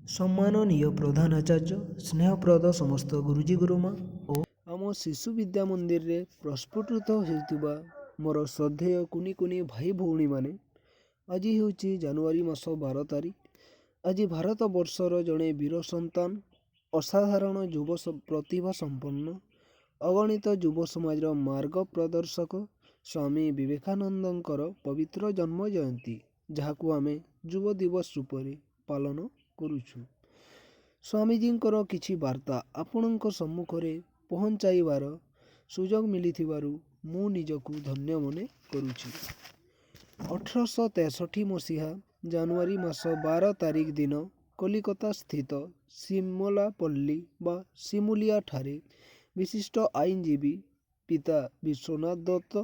ସମ୍ମାନନୀୟ ପ୍ରଧାନ ଆଚାର୍ଯ୍ୟ, ସ୍ନେହପ୍ରଦ ସମସ୍ତ ଗୁରୁଜୀ ଗୁରୁମା ଓ ଆମ ଶିଶୁ ବିଦ୍ୟା ମନ୍ଦିରରେ ପ୍ରସ୍ଫୁଟିତ ହେଉଥିବା ମୋର ଶ୍ରଦ୍ଧେୟ କୁନି କୁନି ଭାଇ ଭଉଣୀମାନେ, ଆଜି ହେଉଛି ଜାନୁଆରୀ ମାସ 12 ତାରିଖ। ଆଜି ଭାରତ ବର୍ଷର ଜଣେ ବୀର ସନ୍ତାନ, ଅସାଧାରଣ ଯୁବ ପ୍ରତିଭା ସମ୍ପନ୍ନ, ଅଗଣିତ ଯୁବ ସମାଜର ମାର୍ଗ ପ୍ରଦର୍ଶକ ସ୍ୱାମୀ ବିବେକାନନ୍ଦଙ୍କର ପବିତ୍ର ଜନ୍ମ ଜୟନ୍ତୀ, ଯାହାକୁ ଆମେ ଯୁବ ଦିବସ ରୂପରେ ପାଳନ କରୁଛୁ। ସ୍ୱାମୀଜୀଙ୍କର କିଛି ବାର୍ତ୍ତା ଆପଣଙ୍କ ସମ୍ମୁଖରେ ପହଞ୍ଚାଇବାର ସୁଯୋଗ ମିଳିଥିବାରୁ ମୁଁ ନିଜକୁ ଧନ୍ୟ ମନେ କରୁଛି। 1863 ମସିହା ଜାନୁଆରୀ ମାସ 12 ତାରିଖ ଦିନ କଲିକତା ସ୍ଥିତ ସିମଲାପଲ୍ଲୀ ବା ସିମୁଲିଆ ଠାରେ ବିଶିଷ୍ଟ ଆଇନଜୀବୀ ପିତା ବିଶ୍ୱନାଥ ଦତ୍ତ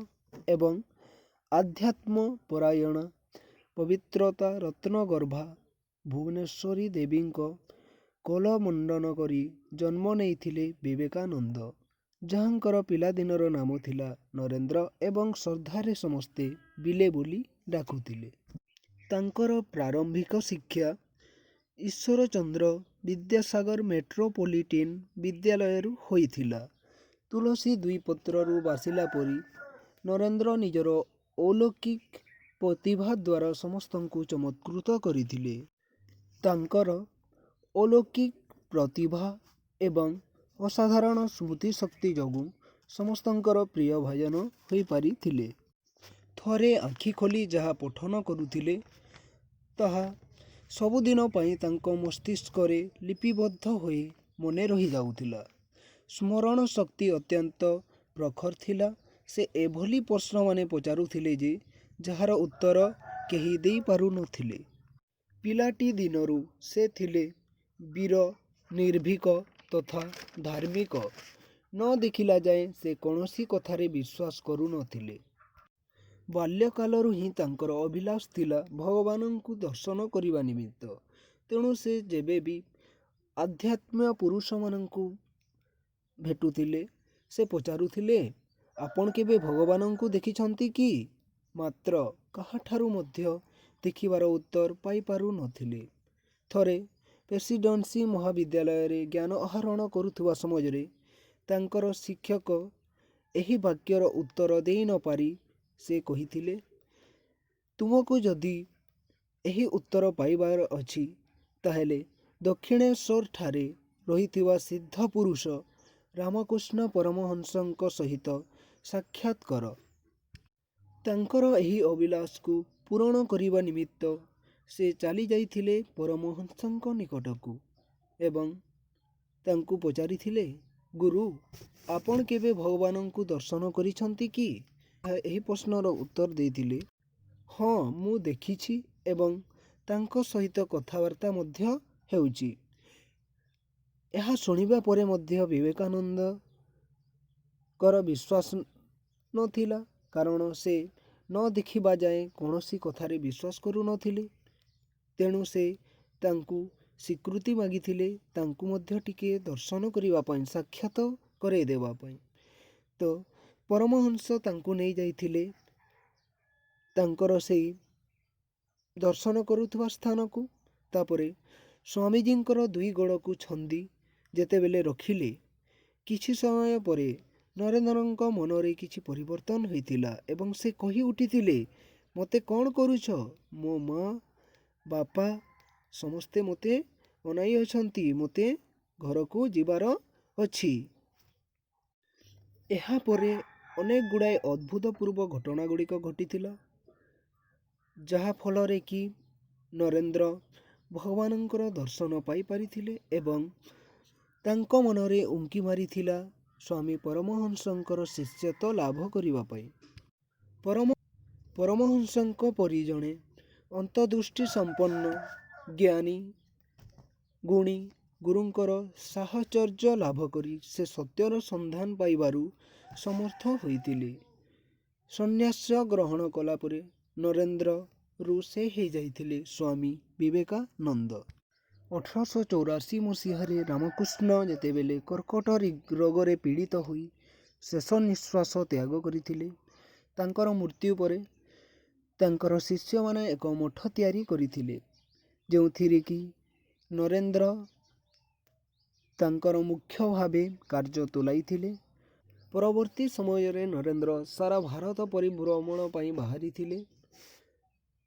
ଏବଂ ଆଧ୍ୟାତ୍ମ ପରାୟଣା ପବିତ୍ରତା ରତ୍ନଗର୍ଭା ଭୁବନେଶ୍ୱରୀ ଦେବୀଙ୍କ କୋଳ ମଣ୍ଡନ କରି ଜନ୍ମ ନେଇଥିଲେ ବିବେକାନନ୍ଦ, ଯାହାଙ୍କର ପିଲାଦିନର ନାମ ଥିଲା ନରେନ୍ଦ୍ର ଏବଂ ଶ୍ରଦ୍ଧାରେ ସମସ୍ତେ ବିଲେ ବୋଲି ଡାକୁଥିଲେ। ତାଙ୍କର ପ୍ରାରମ୍ଭିକ ଶିକ୍ଷା ଈଶ୍ୱରଚନ୍ଦ୍ର ବିଦ୍ୟାସାଗର ମେଟ୍ରୋପଲିଟିନ୍ ବିଦ୍ୟାଳୟରୁ ହୋଇଥିଲା। ତୁଳସୀ ଦୁଇ ପତ୍ରରୁ ବାସିଲା ପରି ନରେନ୍ଦ୍ର ନିଜର ଅଲୌକିକ ପ୍ରତିଭା ଦ୍ୱାରା ସମସ୍ତଙ୍କୁ ଚମତ୍କୃତ କରିଥିଲେ। ତାଙ୍କର ଅଲୌକିକ ପ୍ରତିଭା ଏବଂ ଅସାଧାରଣ ସ୍ମୃତିଶକ୍ତି ଯୋଗୁଁ ସମସ୍ତଙ୍କର ପ୍ରିୟଭାଜନ ହୋଇପାରିଥିଲେ। ଥରେ ଆଖି ଖୋଲି ଯାହା ପଠନ କରୁଥିଲେ, ତାହା ସବୁଦିନ ପାଇଁ ତାଙ୍କ ମସ୍ତିଷ୍କରେ ଲିପିବଦ୍ଧ ହୋଇ ମନେ ରହିଯାଉଥିଲା। ସ୍ମରଣ ଶକ୍ତି ଅତ୍ୟନ୍ତ ପ୍ରଖର ଥିଲା। ସେ ଏଭଳି ପ୍ରଶ୍ନମାନ ପଚାରୁଥିଲେ ଯେ ଯାହାର ଉତ୍ତର କେହି ଦେଇପାରୁନଥିଲେ। ପିଲାଟି ଦିନରୁ ସେ ଥିଲେ ବୀର, ନିର୍ଭୀକ ତଥା ଧାର୍ମିକ। ନ ଦେଖିଲା ଯାଏ ସେ କୌଣସି କଥାରେ ବିଶ୍ୱାସ କରୁନଥିଲେ। ବାଲ୍ୟକାଳରୁ ହିଁ ତାଙ୍କର ଅଭିଳାଷ ଥିଲା ଭଗବାନଙ୍କୁ ଦର୍ଶନ କରିବା ନିମିତ୍ତ। ତେଣୁ ସେ ଯେବେ ବି ଆଧ୍ୟାତ୍ମ୍ୟ ପୁରୁଷମାନଙ୍କୁ ଭେଟୁଥିଲେ, ସେ ପଚାରୁଥିଲେ, ଆପଣ କେବେ ଭଗବାନଙ୍କୁ ଦେଖିଛନ୍ତି କି? ମାତ୍ର କାହାଠାରୁ ମଧ୍ୟ ଦେଖିବାର ଉତ୍ତର ପାଇପାରୁନଥିଲେ। ଥରେ ପ୍ରେସିଡେନ୍ସି ମହାବିଦ୍ୟାଳୟରେ ଜ୍ଞାନ ଆହରଣ କରୁଥିବା ସମୟରେ ତାଙ୍କର ଶିକ୍ଷକ ଏହି ବାକ୍ୟର ଉତ୍ତର ଦେଇ ନପାରି ସେ କହିଥିଲେ, ତୁମକୁ ଯଦି ଏହି ଉତ୍ତର ପାଇବାର ଅଛି, ତାହେଲେ ଦକ୍ଷିଣେଶ୍ୱର ଠାରେ ରହିଥିବା ସିଦ୍ଧ ପୁରୁଷ ରାମକୃଷ୍ଣ ପରମହଂସଙ୍କ ସହିତ ସାକ୍ଷାତ କର। ତାଙ୍କର ଏହି ଅଭିଳାଷକୁ ପୂରଣ କରିବା ନିମିତ୍ତ ସେ ଚାଲି ଯାଇଥିଲେ ପରମହଂସଙ୍କ ନିକଟକୁ ଏବଂ ତାଙ୍କୁ ପଚାରିଥିଲେ, ଗୁରୁ, ଆପଣ କେବେ ଭଗବାନଙ୍କୁ ଦର୍ଶନ କରିଛନ୍ତି କି? ଏହି ପ୍ରଶ୍ନର ଉତ୍ତର ଦେଇଥିଲେ, ହଁ, ମୁଁ ଦେଖିଛି ଏବଂ ତାଙ୍କ ସହିତ କଥାବାର୍ତ୍ତା ମଧ୍ୟ ହେଉଛି। ଏହା ଶୁଣିବା ପରେ ମଧ୍ୟ ବିବେକାନନ୍ଦଙ୍କର ବିଶ୍ୱାସ ନଥିଲା, କାରଣ ସେ ନ ଦେଖିବା ଯାଏଁ କୌଣସି କଥାରେ ବିଶ୍ୱାସ କରୁନଥିଲେ। ତେଣୁ ସେ ତାଙ୍କୁ ସ୍ୱୀକୃତି ମାଗିଥିଲେ ତାଙ୍କୁ ମଧ୍ୟ ଟିକେ ଦର୍ଶନ କରିବା ପାଇଁ, ସାକ୍ଷାତ କରାଇ ଦେବା ପାଇଁ। ତ ପରମହଂସ ତାଙ୍କୁ ନେଇଯାଇଥିଲେ ତାଙ୍କର ସେଇ ଦର୍ଶନ କରୁଥିବା ସ୍ଥାନକୁ। ତାପରେ ସ୍ୱାମୀଜୀଙ୍କର ଦୁଇ ଗୋଡ଼କୁ ଛନ୍ଦି ଯେତେବେଳେ ରଖିଲେ, କିଛି ସମୟ ପରେ ନରେନ୍ଦ୍ରଙ୍କ ମନରେ କିଛି ପରିବର୍ତ୍ତନ ହୋଇଥିଲା ଏବଂ ସେ କହି ଉଠିଥିଲେ, ମୋତେ କ'ଣ କରୁଛ? ମୋ ମା ବାପା ସମସ୍ତେ ମୋତେ ଅନାଇ ଅଛନ୍ତି, ମୋତେ ଘରକୁ ଯିବାର ଅଛି। ଏହାପରେ ଅନେକ ଗୁଡ଼ାଏ ଅଦ୍ଭୁତପୂର୍ବ ଘଟଣା ଗୁଡ଼ିକ ଘଟିଥିଲା, ଯାହାଫଳରେ କି ନରେନ୍ଦ୍ର ଭଗବାନଙ୍କର ଦର୍ଶନ ପାଇପାରିଥିଲେ ଏବଂ ତାଙ୍କ ମନରେ ଉଙ୍କି ମାରିଥିଲା ସ୍ୱାମୀ ପରମହଂସଙ୍କର ଶିଷ୍ୟତ୍ୱ ଲାଭ କରିବା ପାଇଁ। ପରମହଂସଙ୍କ ପରି ଜଣେ ଅନ୍ତର୍ଦୃଷ୍ଟି ସମ୍ପନ୍ନ ଜ୍ଞାନୀ ଗୁଣୀ ଗୁରୁଙ୍କର ସାହଚର୍ଯ୍ୟ ଲାଭ କରି ସେ ସତ୍ୟର ସନ୍ଧାନ ପାଇବାରୁ ସମର୍ଥ ହୋଇଥିଲେ। ସନ୍ନ୍ୟାସ ଗ୍ରହଣ କଲା ପରେ ନରେନ୍ଦ୍ରରୁ ସେ ହେଇଯାଇଥିଲେ ସ୍ୱାମୀ ବିବେକାନନ୍ଦ। 1884 ମସିହାରେ ରାମକୃଷ୍ଣ ଯେତେବେଳେ କର୍କଟ ରୋଗରେ ପୀଡ଼ିତ ହୋଇ ଶେଷ ନିଶ୍ୱାସ ତ୍ୟାଗ କରିଥିଲେ, ତାଙ୍କର ମୃତ୍ୟୁ ପରେ ତାଙ୍କର ଶିଷ୍ୟମାନେ ଏକ ମଠ ତିଆରି କରିଥିଲେ, ଯେଉଁଥିରେ କି ନରେନ୍ଦ୍ର ତାଙ୍କର ମୁଖ୍ୟ ଭାବେ କାର୍ଯ୍ୟ ତୁଲାଇଥିଲେ। ପରବର୍ତ୍ତୀ ସମୟରେ ନରେନ୍ଦ୍ର ସାରା ଭାରତ ପରିଭ୍ରମଣ ପାଇଁ ବାହାରିଥିଲେ।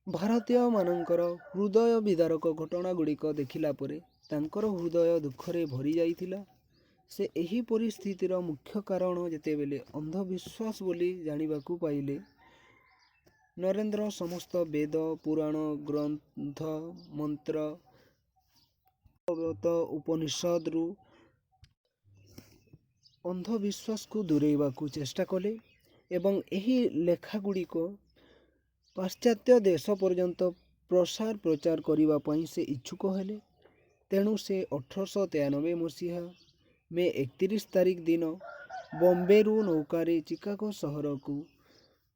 ଭାରତୀୟମାନଙ୍କର ହୃଦୟ ବିଦାରକ ଘଟଣାଗୁଡ଼ିକ ଦେଖିଲା ପରେ ତାଙ୍କର ହୃଦୟ ଦୁଃଖରେ ଭରି ଯାଇଥିଲା। ସେ ଏହି ପରିସ୍ଥିତିର ମୁଖ୍ୟ କାରଣ ଯେତେବେଳେ ଅନ୍ଧବିଶ୍ୱାସ ବୋଲି ଜାଣିବାକୁ ପାଇଲେ, ନରେନ୍ଦ୍ର ସମସ୍ତ ବେଦ, ପୁରାଣ, ଗ୍ରନ୍ଥ, ମନ୍ତ୍ର, ଭାଗବତ, ଉପନିଷଦରୁ ଅନ୍ଧବିଶ୍ୱାସକୁ ଦୂରେଇବାକୁ ଚେଷ୍ଟା କଲେ ଏବଂ ଏହି ଲେଖାଗୁଡ଼ିକ ପାଶ୍ଚାତ୍ୟ ଦେଶ ପର୍ଯ୍ୟନ୍ତ ପ୍ରସାର ପ୍ରଚାର କରିବା ପାଇଁ ସେ ଇଚ୍ଛୁକ ହେଲେ। ତେଣୁ ସେ 1893 ମସିହା ମେ 31 ତାରିଖ ଦିନ ବମ୍ବେରୁ ନୌକାରେ ଚିକାଗୋ ସହରକୁ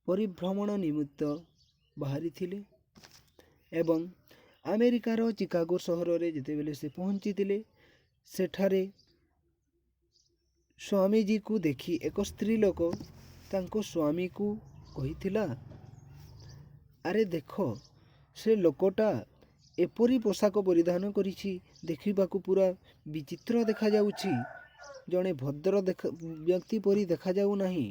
ପରିଭ୍ରମଣ ନିମିତ୍ତ ବାହାରିଥିଲେ ଏବଂ ଆମେରିକାର ଚିକାଗୋ ସହରରେ ଯେତେବେଳେ ସେ ପହଞ୍ଚିଥିଲେ, ସେଠାରେ ସ୍ୱାମୀଜୀକୁ ଦେଖି ଏକ ସ୍ତ୍ରୀ ଲୋକ ତାଙ୍କ ସ୍ୱାମୀକୁ କହିଥିଲା, "ଆରେ ଦେଖ, ସେ ଲୋକଟା ଏପରି ପୋଷାକ ପରିଧାନ କରିଛି, ଦେଖିବାକୁ ପୁରା ବିଚିତ୍ର ଦେଖାଯାଉଛି, ଜଣେ ଭଦ୍ର ବ୍ୟକ୍ତି ପରି ଦେଖାଯାଉ ନାହିଁ।"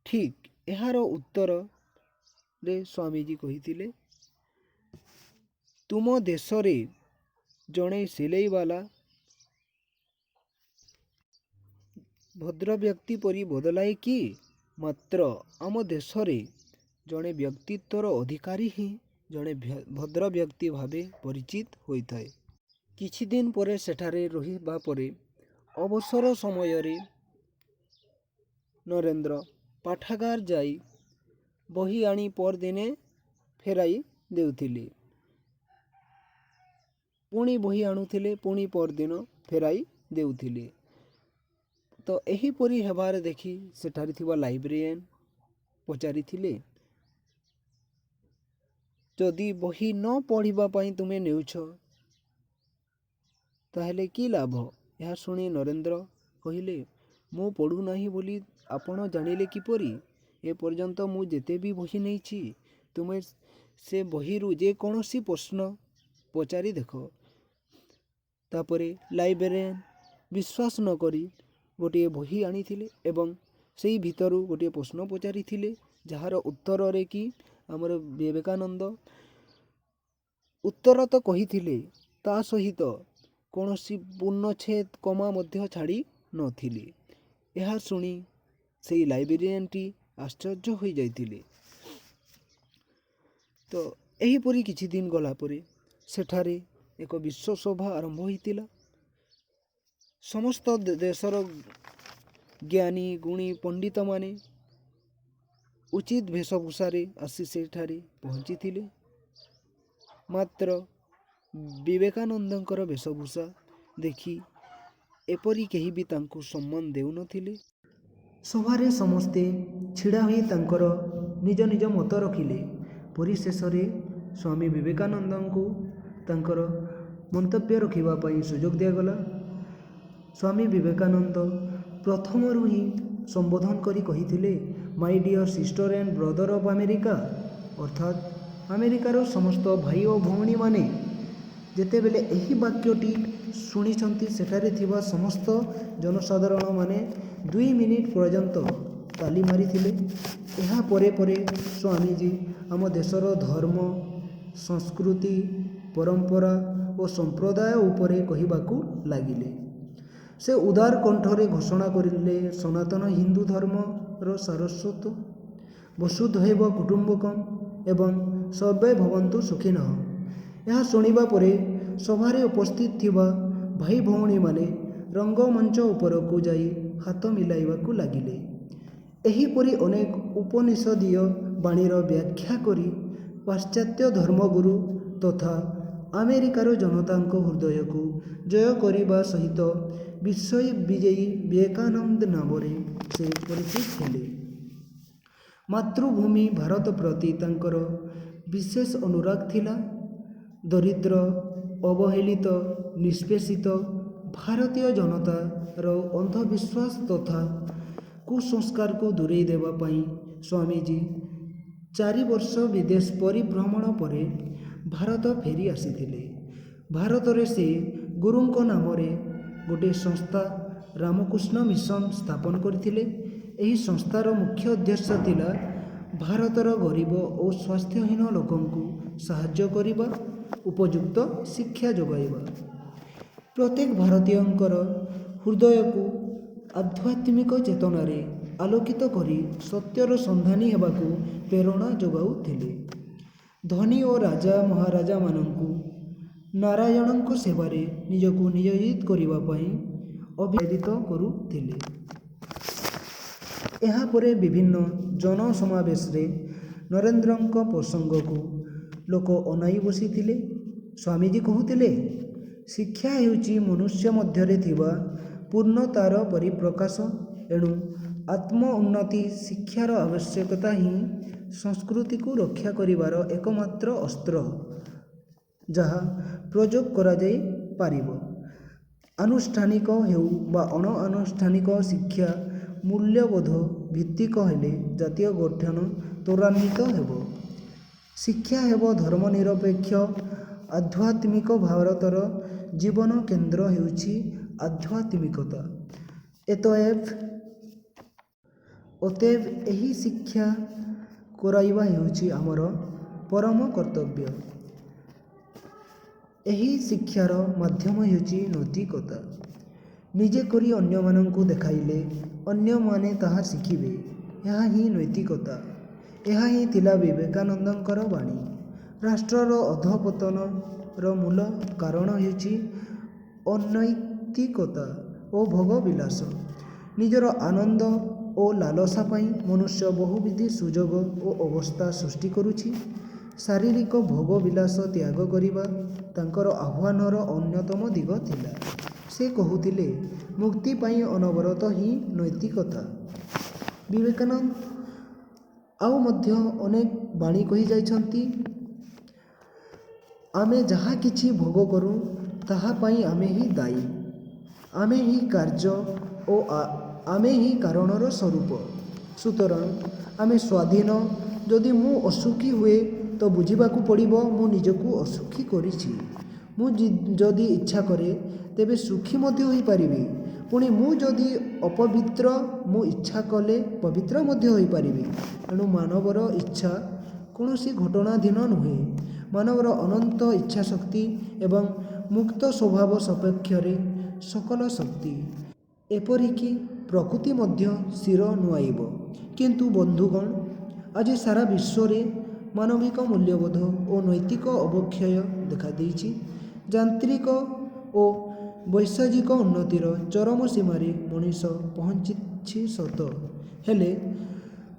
ଠିକ୍ ଏହାର ଉତ୍ତରରେ ସ୍ୱାମୀଜୀ କହିଥିଲେ, "ତୁମ ଦେଶରେ ଜଣେ ସିଲେଇବାଲା ଭଦ୍ରବ୍ୟକ୍ତି ପରି ବଦଳାଏ କି? ମାତ୍ର ଆମ ଦେଶରେ ଜଣେ ବ୍ୟକ୍ତିତ୍ୱର ଅଧିକାରୀ ହିଁ ଜଣେ ଭଦ୍ରବ୍ୟକ୍ତି ଭାବେ ପରିଚିତ ହୋଇଥାଏ।" କିଛିଦିନ ପରେ ସେଠାରେ ରହିବା ପରେ ଅବସର ସମୟରେ ନରେନ୍ଦ୍ର ପାଠାଗାର ଯାଇ ବହି ଆଣି ପରଦିନ ଫେରାଇ ଦେଉଥିଲେ। ପୁଣି ବହି ଆଣୁଥିଲେ, ପୁଣି ପରଦିନ ଫେରାଇ ଦେଉଥିଲେ। ତ ଏହିପରି ହେବାର ଦେଖି ସେଠାରେ ଥିବା ଲାଇବ୍ରେରିଆନ୍ ପଚାରିଥିଲେ, "ଯଦି ବହି ନ ପଢ଼ିବା ପାଇଁ ତୁମେ ନେଉଛ, ତାହେଲେ କି ଲାଭ?" ଏହା ଶୁଣି ନରେନ୍ଦ୍ର କହିଲେ, "ମୁଁ ପଢ଼ୁନାହିଁ ବୋଲି ଆପଣ ଜାଣିଲେ କିପରି? ଏପର୍ଯ୍ୟନ୍ତ ମୁଁ ଯେତେ ବି ବହି ନେଇଛି, ତୁମେ ସେ ବହିରୁ ଯେକୌଣସି ପ୍ରଶ୍ନ ପଚାରି ଦେଖ।" ତାପରେ ଲାଇବ୍ରେରିଆନ୍ ବିଶ୍ୱାସ ନ କରି ଗୋଟିଏ ବହି ଆଣିଥିଲେ ଏବଂ ସେଇ ଭିତରୁ ଗୋଟିଏ ପ୍ରଶ୍ନ ପଚାରିଥିଲେ, ଯାହାର ଉତ୍ତରରେ କି ଆମର ବିବେକାନନ୍ଦ ଉତ୍ତର ତ କହିଥିଲେ, ତା ସହିତ କୌଣସି ପୂର୍ଣ୍ଣଚ୍ଛେଦ, କମା ମଧ୍ୟ ଛାଡ଼ି ନଥିଲେ। ଏହା ଶୁଣି ସେଇ ଲାଇବ୍ରେରିଆନ୍ଟି ଆଶ୍ଚର୍ଯ୍ୟ ହୋଇଯାଇଥିଲେ। ତ ଏହିପରି କିଛି ଦିନ ଗଲା ପରେ ସେଠାରେ ଏକ ବିଶ୍ୱସଭା ଆରମ୍ଭ ହୋଇଥିଲା। ସମସ୍ତ ଦେଶର ଜ୍ଞାନୀ, ଗୁଣୀ, ପଣ୍ଡିତମାନେ ଉଚିତ ବେଶଭୂଷାରେ ଆସି ସେଠାରେ ପହଞ୍ଚିଥିଲେ। ମାତ୍ର ବିବେକାନନ୍ଦଙ୍କର ବେଶଭୂଷା ଦେଖି ଏପରି କେହି ବି ତାଙ୍କୁ ସମ୍ମାନ ଦେଉନଥିଲେ। ସଭାରେ ସମସ୍ତେ ଛିଡ଼ା ହୋଇ ତାଙ୍କର ନିଜ ନିଜ ମତ ରଖିଲେ। ପରିଶେଷରେ ସ୍ୱାମୀ ବିବେକାନନ୍ଦଙ୍କୁ ତାଙ୍କର ମନ୍ତବ୍ୟ ରଖିବା ପାଇଁ ସୁଯୋଗ ଦିଆଗଲା। ସ୍ୱାମୀ ବିବେକାନନ୍ଦ ପ୍ରଥମରୁ ହିଁ ସମ୍ବୋଧନ କରି କହିଥିଲେ, "My dear sister and brother of America", ଅର୍ଥାତ୍ ଆମେରିକାର ସମସ୍ତ ଭାଇ ଓ ଭଉଣୀମାନେ। ଯେତେବେଳେ ଏହି ବାକ୍ୟଟି ଶୁଣିଛନ୍ତି, ସେଠାରେ ଥିବା ସମସ୍ତ ଜନସାଧାରଣମାନେ 2 ମିନିଟ୍ ପର୍ଯ୍ୟନ୍ତ ତାଳି ମାରିଥିଲେ। ଏହା ପରେ ପରେ ସ୍ୱାମୀଜୀ ଆମ ଦେଶର ଧର୍ମ, ସଂସ୍କୃତି, ପରମ୍ପରା ଓ ସମ୍ପ୍ରଦାୟ ଉପରେ କହିବାକୁ ଲାଗିଲେ। ସେ ଉଦାର କଣ୍ଠରେ ଘୋଷଣା କରିଲେ ସନାତନ ହିନ୍ଦୁ ଧର୍ମର ସାରସ୍ୱତ, ବସୁଧୈବ କୁଟୁମ୍ବକମ୍ ଏବଂ ସର୍ବେ ଭବନ୍ତୁ ସୁଖିନଃ। ଏହା ଶୁଣିବା ପରେ ସଭାରେ ଉପସ୍ଥିତ ଥିବା ଭାଇ ଭଉଣୀମାନେ ରଙ୍ଗମଞ୍ଚ ଉପରକୁ ଯାଇ ହାତ ମିଳାଇବାକୁ ଲାଗିଲେ। ଏହିପରି ଅନେକ ଉପନିଷଦୀୟ ବାଣୀର ବ୍ୟାଖ୍ୟା କରି ପାଶ୍ଚାତ୍ୟ ଧର୍ମଗୁରୁ ତଥା ଆମେରିକାର ଜନତାଙ୍କ ହୃଦୟକୁ ଜୟ କରିବା ସହିତ ବିଶ୍ୱ ବିଜୟୀ ବିବେକାନନ୍ଦ ନାମରେ ସେ ପରିଚିତ ହେଲେ। ମାତୃଭୂମି ଭାରତ ପ୍ରତି ତାଙ୍କର ବିଶେଷ ଅନୁରାଗ ଥିଲା। ଦରିଦ୍ର, ଅବହେଳିତ, ନିଷ୍ପେଷିତ ଭାରତୀୟ ଜନତାର ଅନ୍ଧବିଶ୍ୱାସ ତଥା କୁସଂସ୍କାରକୁ ଦୂରେଇ ଦେବା ପାଇଁ ସ୍ୱାମୀଜୀ 4 ବର୍ଷ ବିଦେଶ ପରିଭ୍ରମଣ ପରେ ଭାରତ ଫେରି ଆସିଥିଲେ। ଭାରତରେ ସେ ଗୁରୁଙ୍କ ନାମରେ ଗୋଟିଏ ସଂସ୍ଥା ରାମକୃଷ୍ଣ ମିଶନ ସ୍ଥାପନ କରିଥିଲେ। ଏହି ସଂସ୍ଥାର ମୁଖ୍ୟ ଉଦ୍ଦେଶ୍ୟ ଥିଲା ଭାରତର ଗରିବ ଓ ସ୍ୱାସ୍ଥ୍ୟହୀନ ଲୋକଙ୍କୁ ସାହାଯ୍ୟ କରିବା, ଉପଯୁକ୍ତ ଶିକ୍ଷା ଯୋଗାଇବା। ପ୍ରତ୍ୟେକ ଭାରତୀୟଙ୍କର ହୃଦୟକୁ ଆଧ୍ୟାତ୍ମିକ ଚେତନାରେ ଆଲୋକିତ କରି ସତ୍ୟର ସନ୍ଧାନୀ ହେବାକୁ ପ୍ରେରଣା ଯୋଗାଉଥିଲେ। ଧନୀ ଓ ରାଜା ମହାରାଜାମାନଙ୍କୁ ନାରାୟଣଙ୍କ ସେବାରେ ନିଜକୁ ନିୟୋଜିତ କରିବା ପାଇଁ ଅଭିପ୍ରେରିତ କରୁଥିଲେ। ଏହାପରେ ବିଭିନ୍ନ ଜନସମାବେଶରେ ନରେନ୍ଦ୍ରଙ୍କ ପ୍ରସଙ୍ଗକୁ ଲୋକ ଅନାଇ ବସିଥିଲେ। ସ୍ୱାମୀଜୀ କହୁଥିଲେ, ଶିକ୍ଷା ହେଉଛି ମନୁଷ୍ୟ ମଧ୍ୟରେ ଥିବା ପୂର୍ଣ୍ଣତାର ପରିପ୍ରକାଶ। ଏଣୁ ଆତ୍ମ ଉନ୍ନତି ଶିକ୍ଷାର ଆବଶ୍ୟକତା ହିଁ ସଂସ୍କୃତିକୁ ରକ୍ଷା କରିବାର ଏକମାତ୍ର ଅସ୍ତ୍ର, ଯାହା ପ୍ରୟୋଗ କରାଯାଇପାରିବ। ଆନୁଷ୍ଠାନିକ ହେଉ ବା ଅଣଆନୁଷ୍ଠାନିକ ଶିକ୍ଷା ମୂଲ୍ୟବୋଧ ଭିତ୍ତିକ ହେଲେ ଜାତୀୟ ଗଠନ ତ୍ୱରାନ୍ୱିତ ହେବ। ଶିକ୍ଷା ହେବ ଧର୍ମନିରପେକ୍ଷ, ଆଧ୍ୟାତ୍ମିକ। ଭାରତର ଜୀବନ କେନ୍ଦ୍ର ହେଉଛି ଆଧ୍ୟାତ୍ମିକତା। ଅତଏବ ଏହି ଶିକ୍ଷା କରାଇବା ହେଉଛି ଆମର ପରମ କର୍ତ୍ତବ୍ୟ। ଏହି ଶିକ୍ଷାର ମାଧ୍ୟମ ହେଉଛି ନୈତିକତା। ନିଜେ କରି ଅନ୍ୟମାନଙ୍କୁ ଦେଖାଇଲେ ଅନ୍ୟମାନେ ତାହା ଶିଖିବେ। ଏହା ହିଁ ନୈତିକତା। ଏହା ହିଁ ଥିଲା ବିବେକାନନ୍ଦଙ୍କର ବାଣୀ। ରାଷ୍ଟ୍ରର ଅଧଃପତନର ମୂଳ କାରଣ ହେଉଛି ଅନୈତିକତା ଓ ଭୋଗବିଳାସ। ନିଜର ଆନନ୍ଦ ଓ ଲାଳସା ପାଇଁ ମନୁଷ୍ୟ ବହୁବିଧ ସୁଯୋଗ ଓ ଅବସ୍ଥା ସୃଷ୍ଟି କରୁଛି। ଶାରୀରିକ ଭୋଗ ବିଳାସ ତ୍ୟାଗ କରିବା ତାଙ୍କର ଆହ୍ୱାନର ଅନ୍ୟତମ ଦିଗ ଥିଲା। ସେ କହୁଥିଲେ, ମୁକ୍ତି ପାଇଁ ଅନବରତ ହିଁ ନୈତିକତା। ବିବେକାନନ୍ଦ ଆଉ ମଧ୍ୟ ଅନେକ ବାଣୀ କହିଯାଇଛନ୍ତି। ଆମେ ଯାହା କିଛି ଭୋଗ କରୁ, ତାହା ପାଇଁ ଆମେ ହିଁ ଦାୟୀ। ଆମେ ହିଁ କାର୍ଯ୍ୟ ଓ ଆମେ ହିଁ କାରଣର ସ୍ୱରୂପ। ସୁତରାଂ ଆମେ ସ୍ୱାଧୀନ। ଯଦି ମୁଁ ଅସୁଖୀ ହୁଏ ତ ବୁଝିବାକୁ ପଡ଼ିବ ମୁଁ ନିଜକୁ ଅସୁଖୀ କରିଛି। ମୁଁ ଯଦି ଇଚ୍ଛା କରେ ତେବେ ସୁଖୀ ମଧ୍ୟ ହୋଇପାରିବି। ପୁଣି ମୁଁ ଯଦି ଅପବିତ୍ର, ମୁଁ ଇଚ୍ଛା କଲେ ପବିତ୍ର ମଧ୍ୟ ହୋଇପାରିବି। ଏଣୁ ମାନବର ଇଚ୍ଛା କୌଣସି ଘଟଣାଧୀନ ନୁହେଁ। ମାନବର ଅନନ୍ତ ଇଚ୍ଛାଶକ୍ତି ଏବଂ ମୁକ୍ତ ସ୍ୱଭାବ ସପକ୍ଷରେ ସକଳ ଶକ୍ତି, ଏପରିକି ପ୍ରକୃତି ମଧ୍ୟ ଶିର ନୁଆଁଇବ। କିନ୍ତୁ ବନ୍ଧୁଗଣ, ଆଜି ସାରା ବିଶ୍ୱରେ ମାନବିକ ମୂଲ୍ୟବୋଧ ଓ ନୈତିକ ଅବକ୍ଷୟ ଦେଖାଦେଇଛି। ଯାନ୍ତ୍ରିକ ଓ ବୈଷୟିକ ଉନ୍ନତିର ଚରମ ସୀମାରେ ମଣିଷ ପହଞ୍ଚିଛି ସତ, ହେଲେ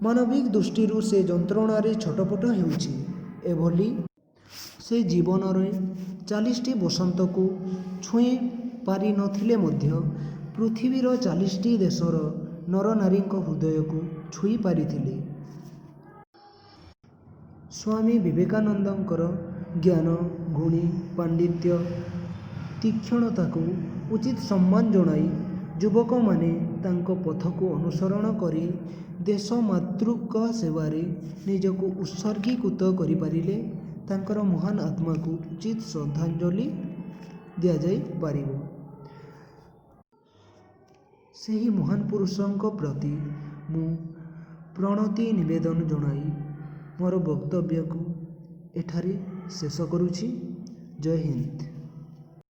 ମାନବିକ ଦୃଷ୍ଟିରୁ ସେ ଯନ୍ତ୍ରଣାରେ ଛଟପଟ ହେଉଛି। ଏଭଳି ସେ ଜୀବନରେ 40ଟି ବସନ୍ତକୁ ଛୁଇଁ ପାରିନଥିଲେ ମଧ୍ୟ ପୃଥିବୀର 40ଟି ଦେଶର ନରନାରୀଙ୍କ ହୃଦୟକୁ ଛୁଇଁ ପାରିଥିଲେ। ସ୍ୱାମୀ ବିବେକାନନ୍ଦଙ୍କର ଜ୍ଞାନ, ଗୁଣ, ପାଣ୍ଡିତ୍ୟ, ତୀକ୍ଷଣତାକୁ ଉଚିତ ସମ୍ମାନ ଜଣାଇ ଯୁବକମାନେ ତାଙ୍କ ପଥକୁ ଅନୁସରଣ କରି ଦେଶମାତୃକା ସେବାରେ ନିଜକୁ ଉତ୍ସର୍ଗୀକୃତ କରିପାରିଲେ ତାଙ୍କର ମହାନ୍ ଆତ୍ମାକୁ ଉଚିତ ଶ୍ରଦ୍ଧାଞ୍ଜଳି ଦିଆଯାଇପାରିବ। ସେହି ମହାନ୍ ପୁରୁଷଙ୍କ ପ୍ରତି ମୁଁ ପ୍ରଣତି ନିବେଦନ ଜଣାଇ ମୋର ବକ୍ତବ୍ୟକୁ ଏଠାରେ ଶେଷ କରୁଛି। ଜୟ ହିନ୍ଦ।